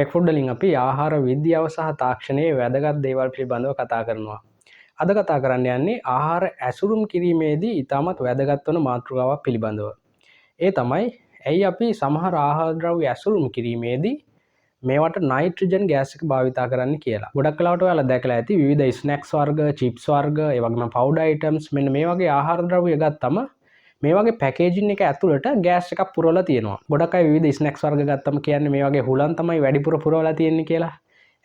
Tech food වලින් අපි ආහාර විද්‍යාව සහ තාක්ෂණයේ වැදගත් දේවල් පිළිබඳව කතා කරනවා. අද කතා කරන්න යන්නේ ආහාර ඇසුරුම් කිරීමේදී ඉතාමත් වැදගත් වන මාතෘකාවක් පිළිබඳව. ඒ තමයි ඇයි අපි සමහර ආහාර ද්‍රව්‍ය ඇසුරුම් කිරීමේදී මේවට නයිට්‍රජන් ගෑස් එක භාවිතා කරන්න කියලා. ගොඩක් වෙලාවට ඔයාලා දැකලා ඇති විවිධ ස්නැක්ස් වර්ග, චිප්ස් වර්ග, ඒ වගේම පවුඩර් අයිටම්ස් මෙන්න මේ වගේ ආහාර ද්‍රව්‍ය ගත්තම මේ වගේ පැකේජින් එක ඇතුළට ගෑස් එකක් පුරවලා තියෙනවා. ගොඩක් අය විවිධ ස්නැක්ස් වර්ග ගත්තම කියන්නේ මේ වගේ හුලං තමයි වැඩිපුර පුරවලා තියෙන්නේ කියලා.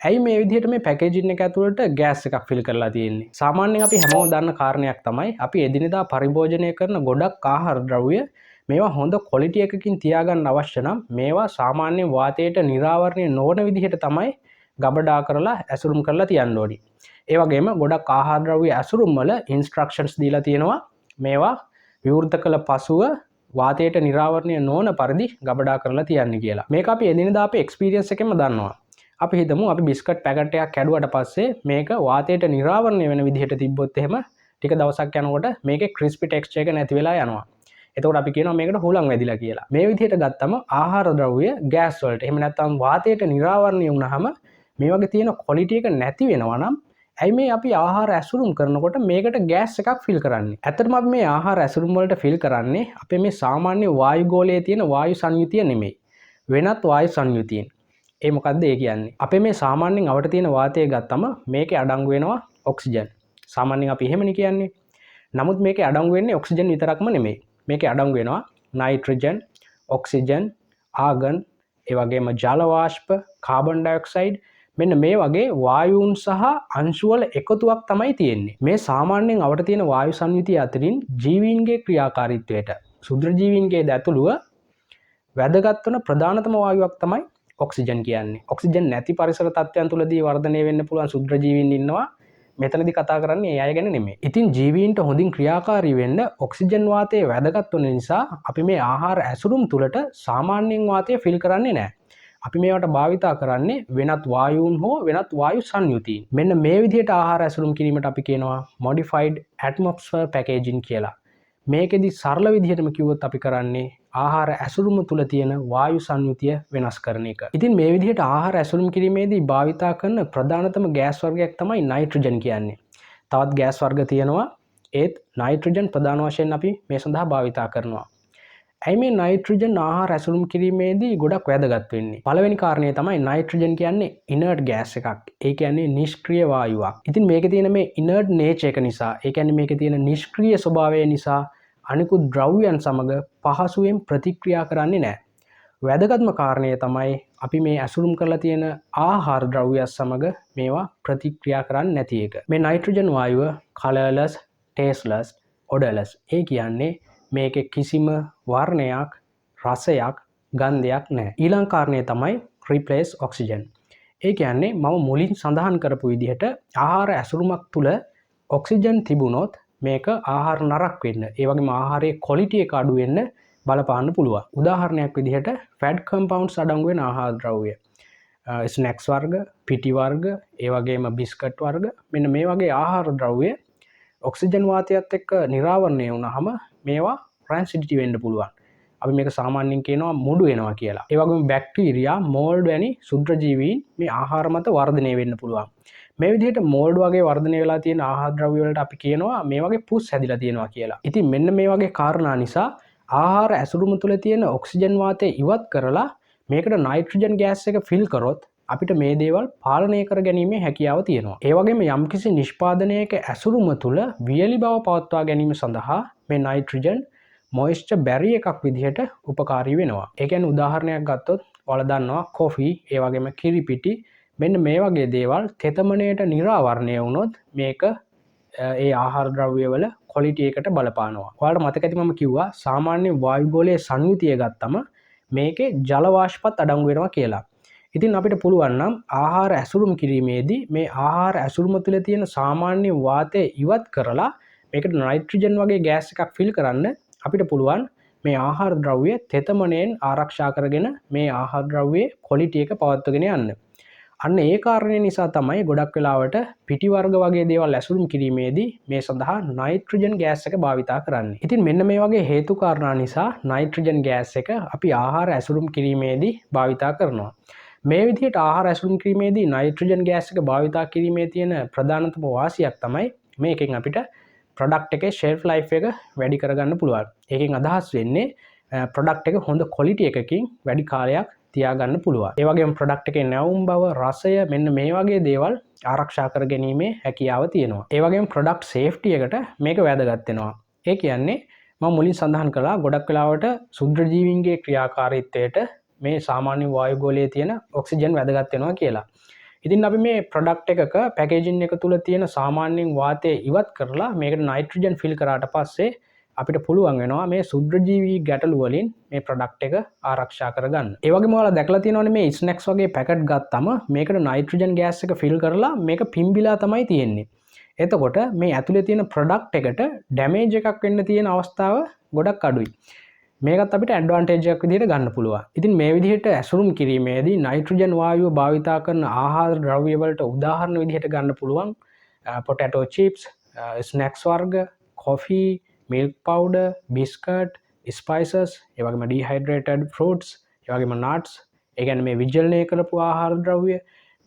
ඇයි මේ විදිහට මේ පැකේජින් එක ඇතුළට ගෑස් එකක් ෆිල් කරලා තියෙන්නේ? සාමාන්‍යයෙන් අපි හැමෝම දන්න කාරණයක් තමයි අපි එදිනෙදා පරිභෝජනය කරන ගොඩක් ආහාර ද්‍රව්‍ය මේවා හොඳ ක්වොලිටි එකකින් තියාගන්න අවශ්‍ය නම් මේවා සාමාන්‍ය වාතයට නිරාවරණය නොවන විදිහට තමයි ගබඩා කරලා ඇසුරුම් කරලා තියන්න ඕනි. ඒ වගේම ගොඩක් ආහාර ද්‍රව්‍ය ඇසුරුම් වල ඉන්ස්ට්‍රක්ෂන්ස් දීලා තියෙනවා මේවා විවෘත කළ පසුව වාතයට නිරාවරණය නොවන පරිදි ගබඩා කරලා තියන්න කියලා. මේක අපි එදිනෙදා අපේ එක්ස්පීරියන්ස් එකෙන්ම දන්නවා. අපි හිතමු අපි බිස්කට් පැකට් එකක් කැඩුවට පස්සේ මේක වාතයට නිරාවරණය වෙන විදිහට තිබ්බොත් එහෙම ටික දවසක් යනකොට මේකේ ක්‍රිස්පි ටෙක්ස්චර් එක නැති වෙලා යනවා. එතකොට අපි කියනවා මේකට හුලං වැදිලා කියලා. මේ විදිහට ගත්තම ආහාර ද්‍රව්‍ය ගෑස් වලට එහෙම නැත්නම් වාතයට නිරාවරණය වුණාම මේ වගේ තියෙන ක්වොලිටි එක නැති වෙනවා නම් ඇයි මේ අපි ආහාර ඇසුරුම් කරනකොට මේකට ගෑස් එකක් ෆිල් කරන්නේ? ඇත්තටම අපි මේ ආහාර ඇසුරුම් වලට ෆිල් කරන්නේ අපේ මේ සාමාන්‍ය වායු ගෝලයේ තියෙන වායු සංයුතිය නෙමෙයි. වෙනත් වායු සංයුතියෙන්. ඒ මොකද්ද ඒ කියන්නේ? අපේ මේ සාමාන්‍යයෙන් අවට තියෙන වාතය ගත්තම මේකේ අඩංගු වෙනවා ඔක්සිජන්. සාමාන්‍යයෙන් අපි එහෙමනේ කියන්නේ. නමුත් මේකේ අඩංගු වෙන්නේ ඔක්සිජන් විතරක්ම නෙමෙයි. මේකේ අඩංගු වෙනවා නයිට්‍රජන්, ඔක්සිජන්, ආගන්, ඒ වගේම ජල වාෂ්ප, කාබන් ඩයොක්සයිඩ් මෙන්න මේ වගේ වායූන් සහ අංශුවල එකතුවක් තමයි තියෙන්නේ. මේ සාමාන්‍යයෙන් අවට තියෙන වායු සංයුතිය අතරින් ජීවීන්ගේ ක්‍රියාකාරීත්වයට ක්ෂුද්‍ර ජීවීන්ගේ ඇතුළුව වැදගත් වන ප්‍රධානතම වායුවක් තමයි ඔක්සිජන් කියන්නේ. ඔක්සිජන් නැති පරිසර තත්ත්වයන් තුලදී වර්ධනය වෙන්න පුළුවන් ක්ෂුද්‍ර ජීවීන් ඉන්නවා. මෙතනදී කතා කරන්නේ ඒ අය ගැන නෙමෙයි. ඉතින් ජීවීන්ට හොඳින් ක්‍රියාකාරී වෙන්න ඔක්සිජන් වාතය වැදගත් වන නිසා අපි මේ ආහාර ඇසුරුම් තුලට සාමාන්‍යයෙන් වාතය ෆිල් කරන්නේ නැහැ. අපි මේවට භාවිතා කරන්නේ වෙනත් වායූන් හෝ වෙනත් වායු සංයුතීන්. මෙන්න මේ විදිහට ආහාර ඇසුරුම් කිරීමට අපි කියනවා මොඩිෆයිඩ් ඇට්මොස්ෆියර් පැකේජින් කියලා. මේකෙදි සරල විදිහටම කිව්වොත් අපි කරන්නේ ආහාර ඇසුරුම තුල තියෙන වායු සංයුතිය වෙනස් කරන එක. ඉතින් මේ විදිහට ආහාර ඇසුරුම් කිරීමේදී භාවිතා කරන ප්‍රධානතම ගෑස් වර්ගයක් තමයි නයිට්‍රජන් කියන්නේ. තවත් ගෑස් වර්ග තියෙනවා. ඒත් නයිට්‍රජන් ප්‍රධාන වශයෙන් අපි මේ සඳහා භාවිතා කරනවා. ඇයි මේ නයිට්‍රජන් ආහාර ඇසුරුම් කිරීමේදී ගොඩක් වැදගත් වෙන්නේ? පළවෙනි කාරණය තමයි නයිට්‍රජන් කියන්නේ ඉනර්ට් ගෑස් එකක්. ඒ කියන්නේ නිෂ්ක්‍රීය වායුවක්. ඉතින් මේකේ තියෙන මේ ඉනර්ට් නේචර් එක නිසා, ඒ කියන්නේ මේකේ තියෙන නිෂ්ක්‍රීය ස්වභාවය නිසා අනිකුත් ද්‍රව්‍යයන් සමග පහසුවෙන් ප්‍රතික්‍රියා කරන්නේ නැහැ. වැදගත්ම කාරණය තමයි අපි මේ ඇසුරුම් කරලා තියෙන ආහාර ද්‍රව්‍යයත් සමග මේවා ප්‍රතික්‍රියා කරන්නේ නැති එක. මේ නයිට්‍රජන් වායුව කලර්ලස්, ටේස්ට්ලස්, ඔඩර්ලස්. ඒ කියන්නේ මේකේ කිසිම වර්ණයක්, රසයක්, ගන්ධයක් නැහැ. ඊළඟ කාරණය තමයි රිප්ලේස් ඔක්සිජන්. ඒ කියන්නේ මම මුලින් සඳහන් කරපු විදිහට ආහාර ඇසුරුමක් තුළ ඔක්සිජන් තිබුණොත් මේක ආහාර නරක් වෙන්න, ඒ වගේම ආහාරයේ ක්වොලිටි එක අඩු වෙන්න බලපාන්න පුළුවන්. උදාහරණයක් විදිහට ෆැට් කම්පවුන්ඩ්ස් අඩංගු වෙන ආහාර ද්‍රව්‍ය, ස්නැක්ස් වර්ග, පිටි වර්ග, ඒ වගේම බිස්කට් වර්ග මෙන්න මේ වගේ ආහාර ද්‍රව්‍ය ඔක්සිජන් වාතයත් එක්ක නිරාවරණය වුණාම මේවා රැන්සිඩිටි වෙන්න පුළුවන්. අපි මේක සාමාන්‍යයෙන් කියනවා මුඩු වෙනවා කියලා. ඒ වගේම බැක්ටීරියා, මෝල්ඩ් වැනි ක්ෂුද්‍ර ජීවීන් මේ ආහාර මත වර්ධනය වෙන්න පුළුවන්. මේ විදිහට මෝල්ඩ් වගේ වර්ධනය වෙලා තියෙන ආහාර ද්‍රව්‍ය වලට අපි කියනවා මේ වගේ පුස් හැදිලා තියෙනවා කියලා. ඉතින් මෙන්න මේ වගේ කාරණා නිසා ආහාර ඇසුරුම තුළ තියෙන ඔක්සිජන් වාතය ඉවත් කරලා මේකට නයිට්‍රජන් ගෑස් එක ෆිල් කරොත් අපිට මේ දේවල් පාලනය කර ගැනීමේ හැකියාව තියෙනවා. ඒ වගේම යම්කිසි නිෂ්පාදනයක ඇසුරුම තුළ වියලි බව පවත්වා ගැනීම සඳහා මේ නයිට්‍රජන් මොයිස්චර් බැරියර් එකක් විදිහට උපකාරී වෙනවා. ඒ කියන්නේ උදාහරණයක් ගත්තොත් ඔයාලා දන්නවා කොෆි, ඒ වගේම කිරිපිටි මෙන්න මේ වගේ දේවල් තෙතමනයට නිරාවරණය වුණොත් මේක ඒ ආහාර ද්‍රව්‍යවල ක්වොලිටි එකට බලපානවා. ඔයාලට මතක ඇති මම කිව්වා සාමාන්‍ය වායුගෝලයේ සංයුතිය ගත්තම මේකේ ජල වාෂ්පත් අඩංගු වෙනවා කියලා. ඉතින් අපිට පුළුවන් නම් ආහාර ඇසුරුම් කිරීමේදී මේ ආහාර ඇසුරුම තුළ තියෙන සාමාන්‍ය වාතය ඉවත් කරලා මේකට නයිට්‍රජන් වගේ ගෑස් එකක් ෆිල් කරන්න අපිට පුළුවන් මේ ආහාර ද්‍රව්‍ය තෙතමනයෙන් ආරක්ෂා කරගෙන මේ ආහාර ද්‍රව්‍යයේ ක්වොලිටි එක පවත්වගෙන යන්න. අන්න ඒ කාරණය නිසා තමයි ගොඩක් වෙලාවට පිටි වර්ග වගේ දේවල් ඇසුරුම් කිරීමේදී මේ සඳහා නයිට්‍රජන් ගෑස් එක භාවිතා කරන්නේ. ඉතින් මෙන්න මේ වගේ හේතු කාරණා නිසා නයිට්‍රජන් ගෑස් එක අපි ආහාර ඇසුරුම් කිරීමේදී භාවිතා කරනවා. මේ විදිහට ආහාර ඇසුරුම් කිරීමේදී නයිට්‍රජන් ගෑස් එක භාවිතා කිරීමේ තියෙන ප්‍රධානතම වාසියක් තමයි මේකෙන් අපිට ප්‍රොඩක්ට් එකේ ෂෙල්ෆ් ලයිෆ් එක වැඩි කරගන්න පුළුවන්. ඒකෙන් අදහස් වෙන්නේ ප්‍රොඩක්ට් එක හොඳ ක්වොලිටි එකකින් වැඩි කාලයක් තියාගන්න පුළුවන්. ඒ වගේම ප්‍රොඩක්ට් එකේ නැවුම් බව, රසය මෙන්න මේ වගේ දේවල් ආරක්ෂා කර ගැනීමේ හැකියාව තියෙනවා. ඒ වගේම ප්‍රොඩක්ට් සේෆ්ටි එකට මේක වැදගත් වෙනවා. ඒ කියන්නේ මම මුලින් සඳහන් කළා, ගොඩක් වෙලාවට ක්ෂුද්‍ර ජීවීන්ගේ ක්‍රියාකාරීත්වයට මේ සාමාන්‍ය වායුගෝලයේ තියෙන ඔක්සිජන් වැදගත් වෙනවා කියලා. ඉතින් අපි මේ ප්‍රොඩක්ට් එකක පැකේජින් එක තුල තියෙන සාමාන්‍යයෙන් වාතය ඉවත් කරලා මේකට නයිට්‍රජන් ෆිල් කරාට පස්සේ අපිට පුළුවන් වෙනවා මේ ක්ෂුද්‍ර ජීවී ගැටලු වලින් මේ ප්‍රොඩක්ට් එක ආරක්ෂා කරගන්න. ඒ වගේම ඔයාලා දැකලා තියෙනවනේ, මේ ස්නැක්ස් වගේ පැකට් ගත්තම මේකට නයිට්‍රජන් ගෑස් එක ෆිල් කරලා මේක පිම්බිලා තමයි තියෙන්නේ. එතකොට මේ ඇතුලේ තියෙන ප්‍රොඩක්ට් එකට ඩැමේජ් එකක් වෙන්න තියෙන අවස්ථාව ගොඩක් අඩුයි. මේකත් අපිට ඇඩ්වාන්ටේජ් එකක් විදිහට ගන්න පුළුවන්. ඉතින් මේ විදිහට ඇසුරුම් කිරීමේදී නයිට්‍රජන් වායුව භාවිතා කරන ආහාර ද්‍රව්‍ය වලට උදාහරණ විදිහට ගන්න පුළුවන් පොටැටෝ චිප්ස්, ස්නැක්ස් වර්ග, coffee, milk powder, biscuit, spices, ඒ වගේම ඩීහයිඩ්‍රේටඩ් ෆෘට්ස්, ඒ වගේම නට්ස්, ඒ කියන්නේ මේ විජලනය කරපු ආහාර ද්‍රව්‍ය,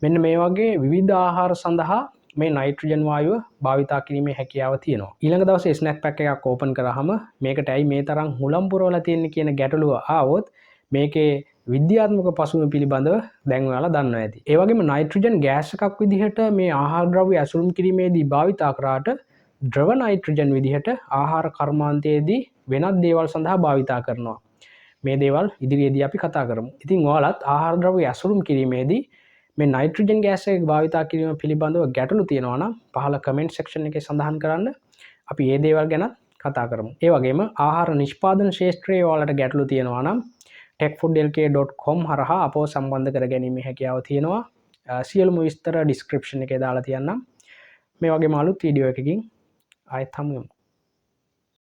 මෙන්න මේ වගේ විවිධ ආහාර සඳහා මේ නයිට්‍රජන් වායුව භාවිතා කිරීමේ හැකියාව තියෙනවා. ඊළඟ දවසේ ස්නැක් පැක් එකක් ඕපන් කරාම මේකට ඇයි මේ තරම් හුලම් පුරවලා තියෙන්නේ කියන ගැටලුව ආවොත්, මේකේ විද්‍යාත්මක පසුබිම පිළිබඳව දැන් ඔයාලා දන්නවා ඇති. ඒ වගේම නයිට්‍රජන් ගෑස් එකක් විදිහට මේ ආහාර ද්‍රව්‍ය ඇසුරුම් කිරීමේදී භාවිතා කරාට, ද්‍රව නයිට්‍රජන් විදිහට ආහාර කර්මාන්තයේදී වෙනත් දේවල් සඳහා භාවිතා කරනවා. මේ දේවල් ඉදිරියේදී අපි කතා කරමු. ඉතින් ඔයාලත් ආහාර ද්‍රව්‍ය ඇසුරුම් කිරීමේදී මේ නයිට්‍රජන් ගෑස් එක භාවිතා කිරීම පිළිබඳව ගැටලු තියෙනවා නම් පහළ කමෙන්ට් සෙක්ෂන් එකේ සඳහන් කරන්න. අපි ඒ දේවල් ගැන කතා කරමු. ඒ වගේම ආහාර නිෂ්පාදන ක්ෂේත්‍රයේ ඔයාලට ගැටලු තියෙනවා නම් techfoodlk.com හරහා අපව සම්බන්ධ කර ගැනීමේ හැකියාව තියෙනවා. සියලුම විස්තර ඩිස්ක්‍රිප්ෂන් එකේ දාලා තියන්නම්. මේ වගේම අලුත් වීඩියෝ එකකින් ආයෙත් හමු වෙමු.